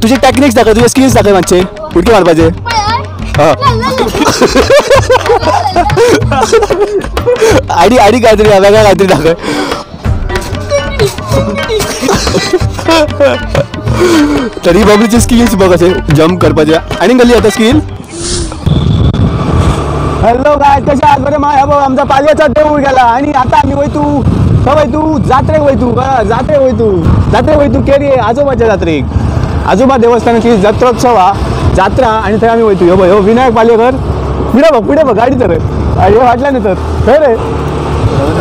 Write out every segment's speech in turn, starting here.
तुझे टेक्निक्स दाखय, तुझे स्किल्स दाखय मातशे, उडकी मारपाचे. आडी आडी काहीतरी वेगळं काहीतरी दाखय. तरी बबलीचे स्किल्स बघ असे जम्प करपाचे. आनी कसली आता स्किल. हॅलो काय कशे आहात बरे. माय बघ आमचा पालयाचा देऊळ गेला आणि आता आम्ही वयतू खंय वयतू, जात्रेक वयतू. जात्रेक वयतू, जात्रेक वयतू केरी आजोबाच्या जात्रेक. आजोबा देवस्थानाची जत्रोत्सव हा जात्रा आणि थंय आमी वयतू. ह्यो पळय ह्यो विनायक पालयेकर फुडें बघ, फुडें बघ गाडी तर ह्यो फाटल्यान येतात थंय रे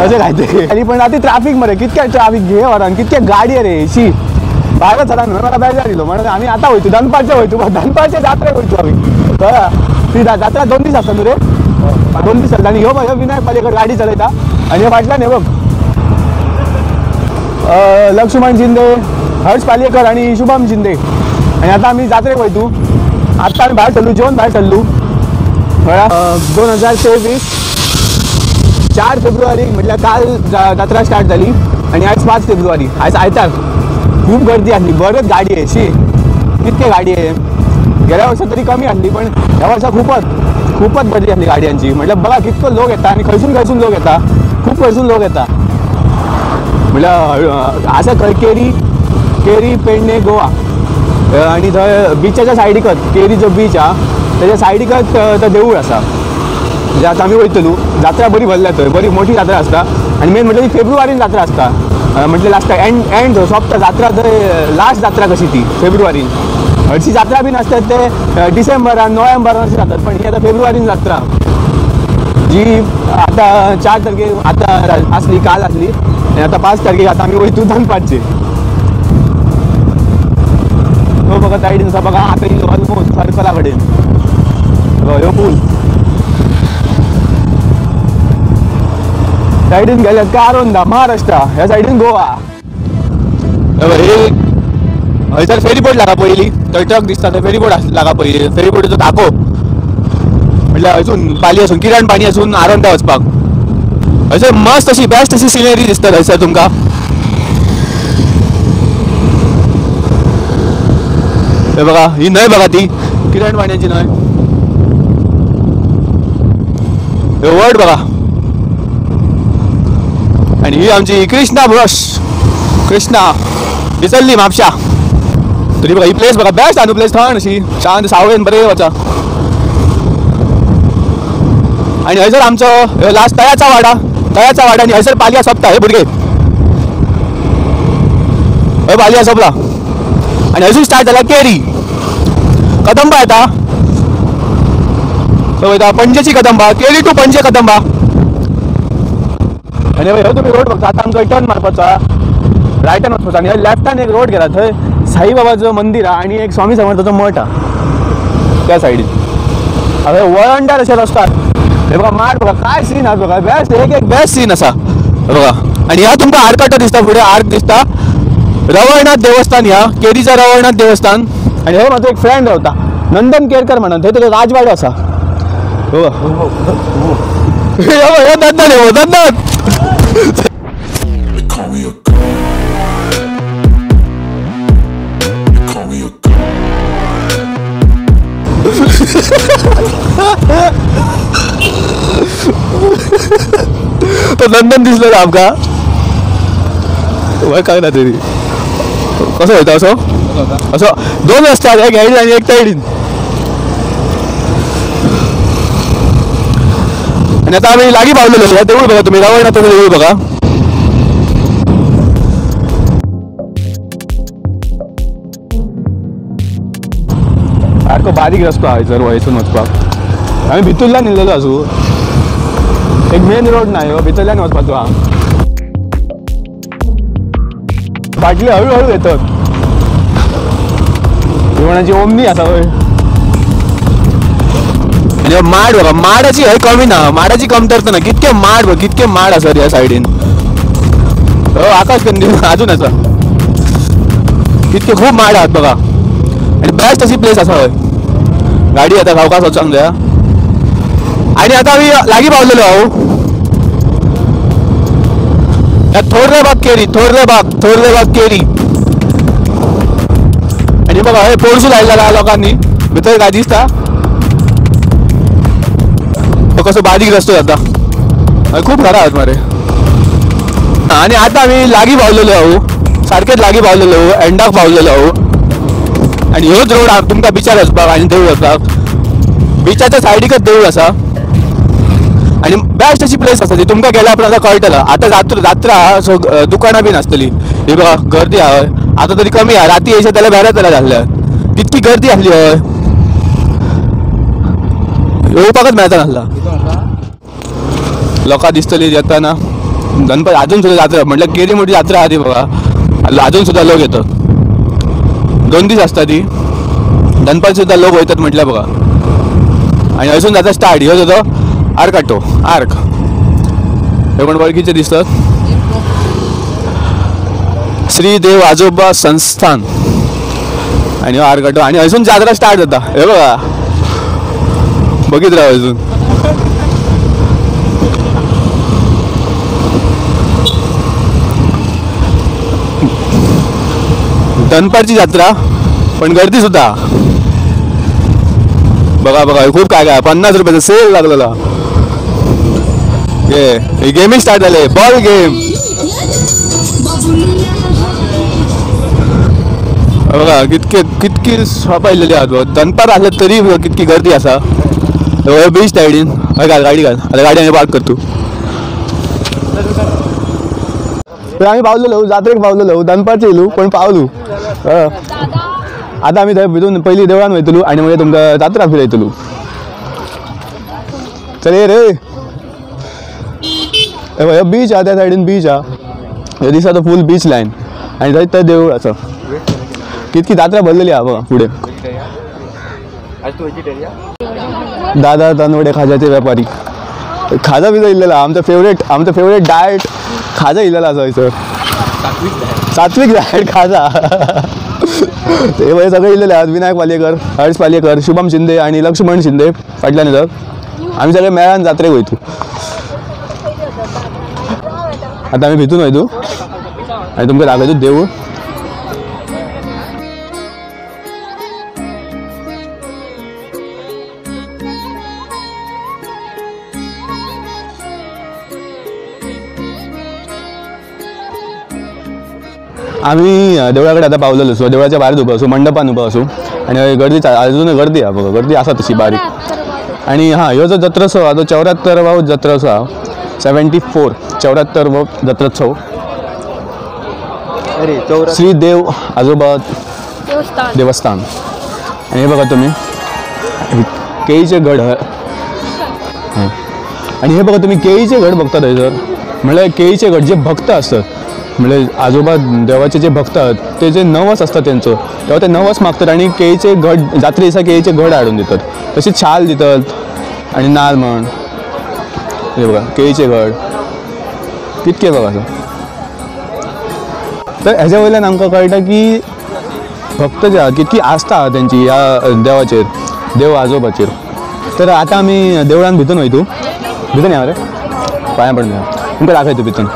अशें काय ते. आनी पण आतां ट्राफीक मरे कितक्या ट्राफीक घे वरान कितक्या गाडी रे शी भायर सरान म्हाका बेजार दिलो. म्हणून आमी आतां वयतू दनपारचे वयतू, दनपारचे जात्रेक वयतू आमी. कळ्ळा ती जात्रा 2 दीस आसता न्हू रे, 2 दीस चलता. आनी ह्यो पळय ह्यो विनायक पालयेकर गाडी चलयता आनी ह्यो फाटल्यान हे बघ लक्ष्मण शिंदे, हर्ष पालयेकर आनी शुभम शिंदे. आनी आतां आमी जात्रेक वयतू. आत्ता आमी भायर सरलू, जेवन भायर सरलू. कळ्ळा 2023 4 फेब्रुवारी म्हटल्यार काल जात्रा स्टार्ट जाली आनी आयज 5 फेब्रुवारी, आयज आयतार. खूब गर्दी आसली, बरेच गाडी आहे शी कितके गाडी आहे. गेल्या वर्सा तरी कमी आसली पण ह्या वर्सा खूपच खूपच गर्दी आसली गाडयांची. म्हटल्यार बघा कितको लोक येता आनी खंयसून खंयसून लोक येता, खूब खंयसून लोक येता. म्हटल्यार आसा खंय केरी, केरी पेडणे गोवा आनी थंय बिचाच्या सायडीकच केरी जो बीच आहा तेच्या सायडीकच तो देवूळ आसा. म्हणजे आतां आमी वयतलो. जात्रा बरी भरल्या थंय, बरी मोठी जात्रा आसता आनी मेन म्हटल्यार ती फेब्रुवारीन जात्रा आसता. म्हटल्यार लास्ट एंड एंड सोंपता जात्रा थंय, लास्ट जात्रा कशी ती फेब्रुवारीन. हरशी जात्रा बीन आसतात ते डिसेंबरान नोव्हेंबरान अशी जातात, पण ही आतां फेब्रुवारीन जात्रा जी आतां 4 तारखेक आतां आसली, काल आसली आनी आतां 5 तारखेक आतां आमी वयतू दनपारचे. तो बघा सायडीन आसा बघा आतां येयलो ऑलमोस्ट सर्कला कडेन ह्यो पूल सायडीन गेल्यार कारोंदा महाराष्ट्र, ह्या सायडीन गोवा. हयसर फेरीबोट लागा पयली, थंय ट्रक दिसता थंय फेरीबोट लागा पयली. फेरीबोटीचो धाको म्हटल्यार हयसून पाली आसून किरण पाणी आसून आरोंदा वचपाक. हयसर मस्त अशी बेस्ट अशी सिनरी दिसता हयसर तुमकां. हे बघा ही न्हंय बघा ती किरण पाण्याची न्हंय. हे वड बघा आणि ही आमची कृष्णा ब्रश, कृष्णा विसरली म्हापशा. तरी बघा ही प्लेस बघा बेस्ट आहा प्लेस, थंड अशी शांत सावळेन बरें वचा. आणि हयसर आमचो लास्ट तयाचा वाडा, तयाचा वाडा आनी हयसर पालया सोंपता. हे भुरगे हय पालया सोंपला आनी हयसून स्टार्ट जाला केरी कदंबा येता. थंय वयता पणजेची कदंबा, केरी टू पणजे कदंबा. आनी ह्यो तुमी रोड बघता आतां आमकां टर्न मारपाचो आहा, रायटान वचपाचो. आनी लेफ्टान एक रोड गेला थंय साईबाबाचो मंदीर आहा आनी एक स्वामी समर्थाचो मठ आहा त्या सायडीन. हांवें वळंडार अशे रस्तो आहा. हे बघा माड बघा काय सीन आहा बघा, बेस्ट एक एक बेस्ट सीन आसा बघा. आनी ह्या तुमकां आर्काटो दिसता फुडें, आर्क दिसता रवळनाथ देवस्थान, ह्या केरीचा रवळनाथ देवस्थान. आनी हे म्हाजो एक फ्रेंड रावता नंदन केरकर म्हणून, थंय तेजो राजवाडो आसा. हो हे नंदन, हे नंदन. तो नंदन दिसलो ना आमकां, वय काय ना तरी कसो वयता असो असो 2 रस्ते आहा, एक हेडीन आनी एक सायडीन. आनी आतां आमी लागीं पावलेलो. देवूळ बघा तुमी, रवळनाथाचें देवूळ बघा. सारको बारीक रस्तो आहा हयसर हयसून वचपाक. आमी भितूरल्यान येयलेलो आसूं, एक मेन रोड ना ह्यो, भितरल्यान वचपाचो आहा. फाटले हळूहळू येतात. कोणाची ओमनी आसा वय. आनी माड बघा, माडाची हय कमी ना, माडाची कमतरता ना. कितके माड बघ, कितके माड आसा ह्या सायडीन. आकाश कंदील अजून आसा, कितके खूब माड आहात बघा. आनी बेस्ट अशी प्लेस आसा हय. गाडी आतां सावकाश वचोंक जाय. आनी आतां आमी लागीं पावलेलो हांव थोर्ले बाग केरी, थोर्ले बाग, थोर्ले बाग केरी. आणि बघा हे पोरसू लायलेला लोकांनी भितर काय दिसता तो कसो बारीक रस्तो जाता खूप घरां आहात मरे. आणि आता आमी लागीं पावलेलो आहो, सारकेच लागीं पावलेलो आहो, एंडाक पावलेलो आहो. आणि ह्योच रोड तुमकां बिचार वचपाक आनी देवूळ वचपाक, बिचाच्या सायडीकच देवूळ आसा आणि बेस्ट अशी प्लेस आसा ती तुमकां गेल्या उपरांत आतां कळटलो. आतां जात्रा जात्रा आहा सो दुकानां बीन आसतली. ही बघा गर्दी आहा, आतां तरी कमी आहा, राती येयशे जाल्यार बरें जाल्यार आसलें, तितकी गर्दी आसली हय, येवपाकच मेळता नासला. लोकां दिसतली येताना गणपती अजून सुद्दां जात्रा म्हटल्यार केदी मोठी जात्रा आहा ती बघा, अजून सुद्दां लोक येतात, 2 दीस आसता ती, दनपार सुद्दां लोक वयतात म्हटल्यार बघा. आनी हयसून जाता स्टार्ट ह्यो जाता आर्काटो आर्क, हे कोण वळखीचे दिसतात, श्री देव आजोबा संस्थान. आनी आर्काटो आनी हयसून जात्रा स्टार्ट जाता. हे बघा बघित राव हयसून. दनपारची जात्रा पण गर्दी सुद्धा बघा. बघा खूप काय काय 50 रुपयाचा सेल लागलेला. हे गेमिंग स्टार्ट झाले, बॉल गेम. बघा कितके कितकी शॉपां येयलेली आहात, दनपार आसले तरी कितकी गर्दी आसा. बीच सायडीन हय घाल गाडी, घाल आतां गाडी आमी पार्क करतू. आमी पावलेलो जात्रेक पावलेलो, दनपारचे येयलू पण पावलू. आतां आमी थंय भितून पयलीं देवळान वयतलो आनी मागीर तुमकां जात्रा फिरयतलो. चल ये रे, हे बीच आहा त्या सायडीन बीच आहा, हे दिसता तो फूल बीच लायन आनी थंय तें देवूळ आसा. कितकी जात्रा भरलेली आहा बघा फुडें. दादा तानवडे खाज्याचे व्यापारी, खाजा बिजा इल्लेला आमचा फेवरेट, आमचा फेवरेट डायट खाजा इल्लेला आसा हयसर, सात्विक डायट खाजा. ते बरे सगळे इल्लेले आहात, विनायक पालयेकर, हर्ष पालयेकर, शुभम शिंदे आणि लक्ष्मण शिंदे फाटल्यान येतात. आमी सगळे मेळान जात्रेक वयतू. आतां आमी भितून वयतू आनी तुमकां दाखयतू देवूळ. आमी देवळा कडेन आतां पावलेलो सो देवळाच्या भायर उबो आसू, मंडपान उबो आसू आनी गर्दी अजून गर्दी आहा बघा, गर्दी आसा तशी बारीक. आनी हां ह्यो जो जत्रोत्सव आहा तो 74वो जत्रोत्सव आहा, 74 74वो जत्रोत्सव श्री देव आजोबा देवस्थान. आनी हे बघा तुमी केळीचे घड, आनी हे बघा तुमी केळीचे घड बघतात थंयसर, म्हणल्यार केळीचे घड जे भक्त आसतात, म्हणजे आजोबा देवाचे जे भक्त आहात ते जे नवस असतात त्यांचो, तेव्हा ते नवस मागतात आणि केळीचे घड जात्रे दिसा केळीचे घड हाडून दितात, तशीच शाल दितात आणि नाल म्हण. हे बघा केळीचे घड कितके बघा. तर हेज्या वयल्यान आमकां कळटा की भक्त जे आहात कितकी आस्था आहा तेंची ह्या देवाचेर, देव आजोबाचेर. तर आतां आमी देवळान भितून वयतू, भितून या रे पांयां पडून या, तुमकां दाखयतू भितून.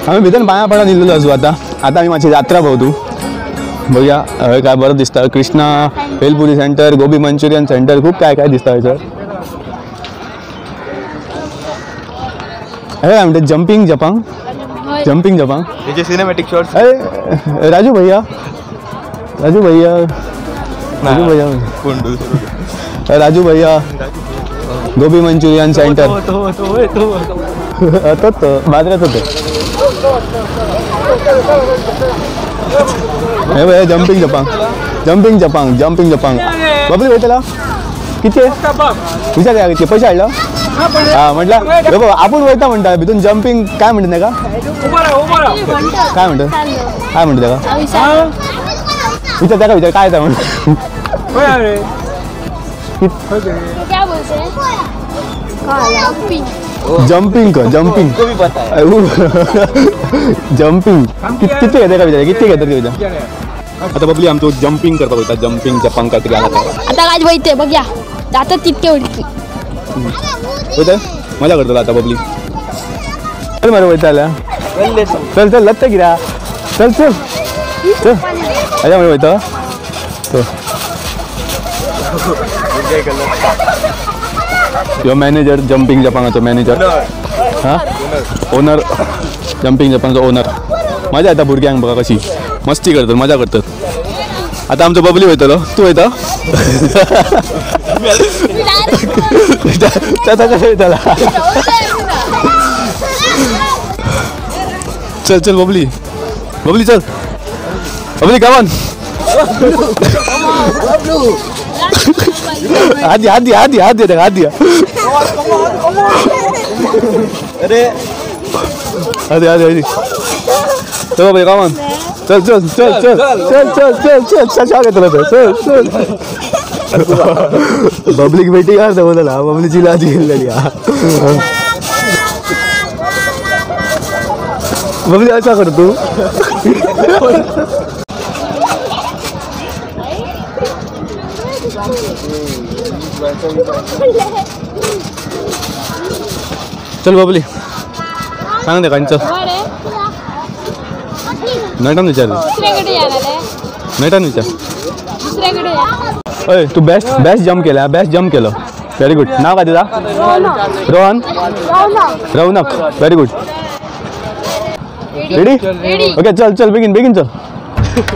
आम्ही भितर पांया पडून इल्लेलो आसू. आतां आतां आमी मातशी जात्रा भोंवतू. बघूया हय काय बरं दिसता. Krishna bhelpuri centre, gobi Manchurian centre, खूप काय काय दिसता हयसर. हे काय म्हणते जम्पिंग जपांग, जम्पिंग जपांग हे सिनेमॅटिक शॉट्स. अरे राजू भैया, राजू भैया, राजू भैया, राजू भैया गोबी मंचुरियन सेंटर. तो तो बाजारात होते. हे भैया जम्पिंग जपांग, जम्पिंग जपांग, जम्पिंग जपांग. बाबली वयतला किती विचार किती पैसे हाडलो. हा म्हटलं बाबा आपण वयता म्हणता भितून जम्पिंग काय म्हणतात का, काय म्हणतात, काय म्हणतात का विचार त्याका, विचार काय येता म्हणून. जम्पिंग जम्पिंग जम्पिंग किती घेते का विचार, किती घेतात विचार. आता बबली आमचो जम्पिंग करपाक वयता, जम्पिंग जपांग काहीतरी आला. आता काय वयते बघया जाता तितके उडकी वयता, मजा करतलो आता बबली. चल मरे वयता जाल्यार चल चल लत्ते कित्याक, चल चल चल अशें मरे वयता. तो यो मॅनेजर जम्पिंग जपांगाचो मॅनेजर, हां ओनर, जम्पिंग जपांगाचो ओनर. मजा येता भुरग्यांक बघा कशी मस्ती करतात, मजा करतात. आता आमचो बबली वयतलो, तूं वयता कशें वयतला. चल चल बबली, बबली चल बबली, कमान हाथ दिया, हाथ दिया, हाथ दिया, हाथ दिया, हाथ दिया. अरे हाथ दिया, हाथ दिया. चल भाई कमान, चल चल चल चल चल चल चल चल चल चल चल चल चल. पब्लिक बेटी यार बोला बबलीची लाज गेलेली. बबली असा कर तू. चल बबली सांग दे कांच नटान विचार, नटान विचार. अय तू बेस्ट बेस्ट जम्प केला, बेस्ट जम्प केलं, व्हेरी गुड. नाव काय तुझा? Rohan, Raunak, very good. Ready? Okay चल चल बेगीन बेगीन चल.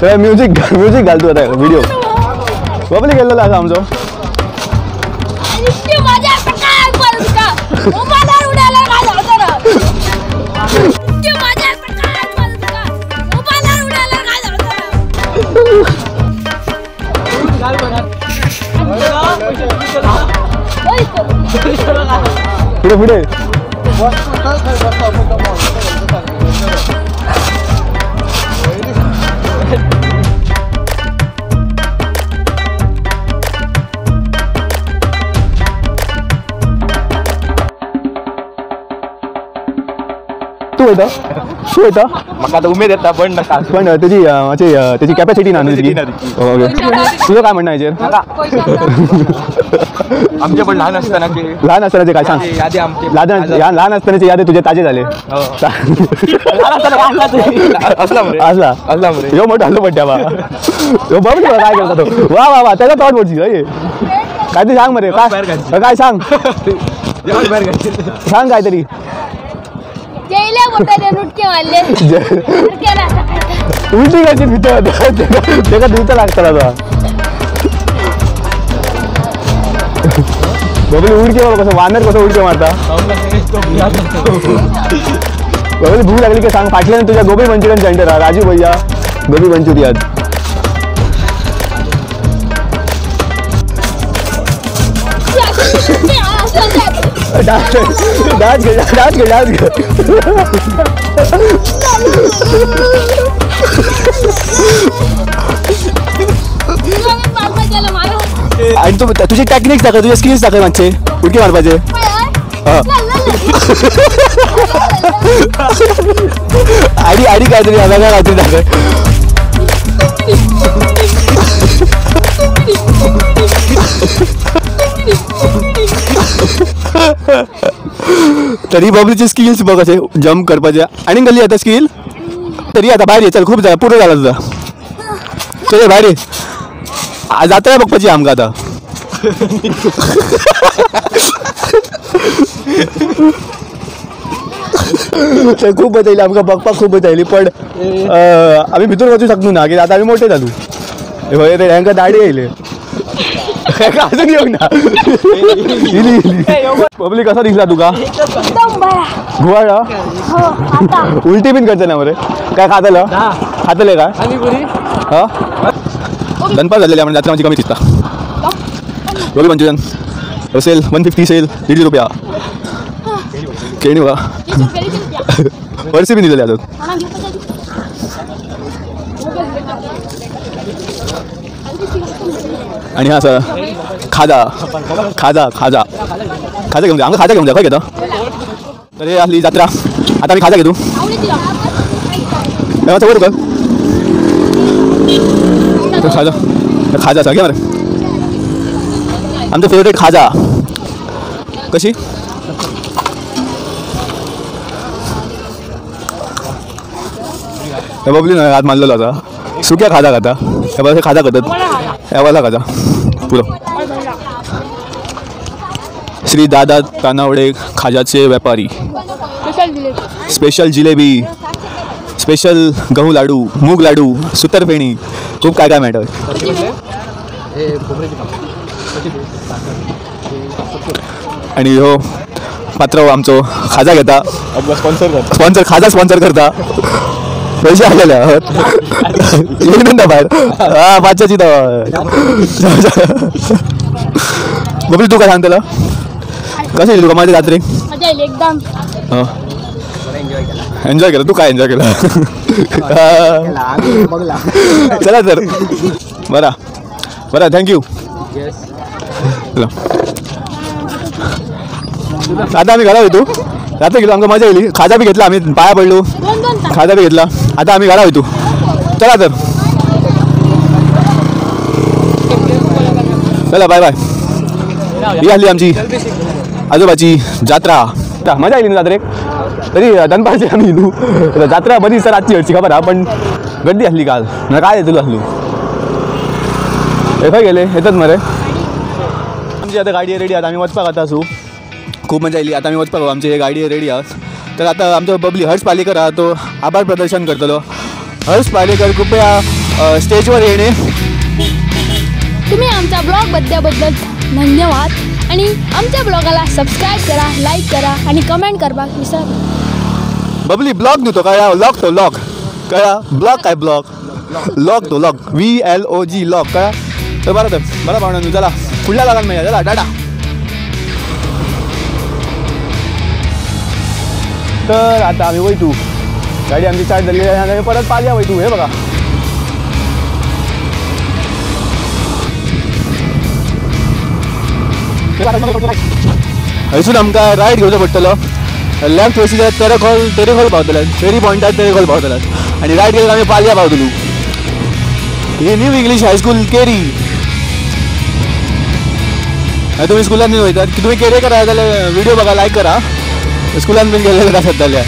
चल म्युझिक म्युझिक घाल तू आता व्हिडिओ. बबली गेलेलो आसा आमचो. पुढे पुढे तू वयता, तू वयता. म्हाका आतां उमेद येता पण पण तेजी तेजी कॅपॅसिटी ना न्हू तितकी. ओके तुझं काय म्हणणं हेचेर? आमचे पण लहान असताना, लहान असतानाचे काय सांग. लहान लहान असतानाचे यादी तुझे ताजे झाले. असला ह्यो मोठो हल्लो पडटा बा, ह्यो बबली काय करता तो. वा वा वा त्याचा तोंड मोडची काय ते सांग मरे, काय काय सांग सांग काहीतरी. उलटी घालची भितर, तेका दिवता लागतला तो. बबली उडके मार कसं, वानर कसं उडके मारता. बबली भूक लागली की सांग. फाटल्यान तुझ्या गोबी मंचुरियन सेंटर हा, राजू भैया गोबी मंचुरियन. डांस घे, डांस घे, डांस घे. आणि तू तुझी टेक्निक्स दाखव, तुझे स्किल्स दाखव मातशे उडकी मारपाचे. आडी आडी काहीतरी वेगळं काहीतरी दाखव. तरी बबलीचे स्किल्स बघ असे जम्प करपाचे. आनी कसली आता स्किल तरी आता भायर ये, चल खूप जाला, पुरो जाला तुझा. चल भायर जात्रा बघपाची आमकां आतां. खूब मजा येयली आमकां बघपाक, खूब मजा येयली. पण आमी भितर वचूं शकना ना कित्याक आतां आमी मोठे जालू. हय हेंकां दाडी येयले, हेंकां अजून येवंक ना. पब्लीक कसा दिसला तुका? घुवाळ उलटी बीन करता ना मरे? काय खातलं खातले काय? हा दनपार झालेली म्हणजे जात्रा मातशी कमी दिसता. गोबी मंचुरियन सेल 150 सेल 150 रुपया. केळणी बघा वर्सी बीन दिलेली आजून. आणि हा असा खाजा खाजा खाजा खाजा घेऊन जा, आमकां खाजा घेऊन जा. खंय घेता? तर हे आसली जात्रा. आता आमी खाजा घेतो. वर कर खाजा खाजा आसा घे मरे. आमचो फेवरेट खाजा. कशी? बबली न्हय हात मारलेलो आसा. सुक्या खाजा खाता हे बघ, खाजा करतात हे खाजा पुरो. श्री दादा तानावडे खाजाचे व्यापारी. स्पेशल जिलेबी, स्पेशल गहू लाडू, मूग लाडू, सुतरफेणी, खूप काय काय मेळटा. आणि हो पात्र आमचो खाजा घेता, स्पॉन्सर खाजा स्पॉन्सर करता. पैसे आलेले येऊन ना बाहेर. हा पाचशाची बबली तू काय सांगतलं? कसं येईल तुका माझ्या जात्रेक? एकदम एन्जॉय केलं. तू काय एन्जॉय केलं? चला तर बरा बरा, thank you. चला आता आम्ही घरा वयतो. रात्री गेलो आमकां मजा येयली. खाजा बी घेतला आम्ही, पाया पडलो, खाजा बी घेतला. आता आम्ही घरा वयतो. चला तर चला बाय बाय. ही आली आमची आजोबाची जात्रा. मजा येयली ना जात्रेक? तरी दनपारची आम्ही येयलू. जात्रा बरी दिसता रातची हरशी खबर हा, पण गर्दी आसली काल. काय येतलो आसलो. हे खंय गेले? येतात मरे. आमची आता गाडी रेडी आहा, आमी वचपाक आतां आसूं. खूब मजा येयली. आतां आमी वचपाक, आमची गाडी रेडी आहा. तर आतां आमचो बबली हर्ष पालेकर आहा तो आभार प्रदर्शन करतलो. हर्ष पालेकर कृपया स्टेजवर येणे. तुम्ही आमचा ब्लॉग बद्दल धन्यवाद आणि आमच्या ब्लॉगाला सबस्क्राईब करा, लाईक करा आणि कमेंट करपाक विसरू नका. बबली ब्लॉग न्हू तो, कळ्ळा? लॉग तो लॉग, कळ्ळा? ब्लॉग काय ब्लॉग? लॉग तो लॉग, VLOG log, कळ्ळा? तर बरं, तर बरं पाहुण्यांनो, चला फुडल्या ब्लॉगान मेळया. चला टाटा. तर आता आम्ही वयतू, गाडी आमची स्टार्ट झाली आहे आणि परत पालया वयतू. हे बघा हयसून आमकां रायट घेवचो पडटलो. लेफ्ट वयसी जाल्यार तेरेखोल, तेरेखोल पावतले, फेरी पॉयंटार तेरेखोल पावतले. आनी रायट गेल्यार आमी पालया पावतलो. हे न्यू इंग्लीश हायस्कूल केरी. तुमी स्कुलान बीन वयतात, तुमी केरेकर आहा जाल्यार व्हिडिओ बघा, लायक करा. स्कुलान बीन गेल्ले आसत जाल्यार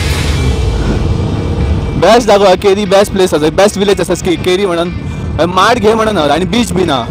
बेस्ट जागो आहा केरी, बेस्ट प्लेस आसा, बेस्ट विलेज आसा केरी म्हणून. माड घे म्हणून आनी बीच बीन आहा.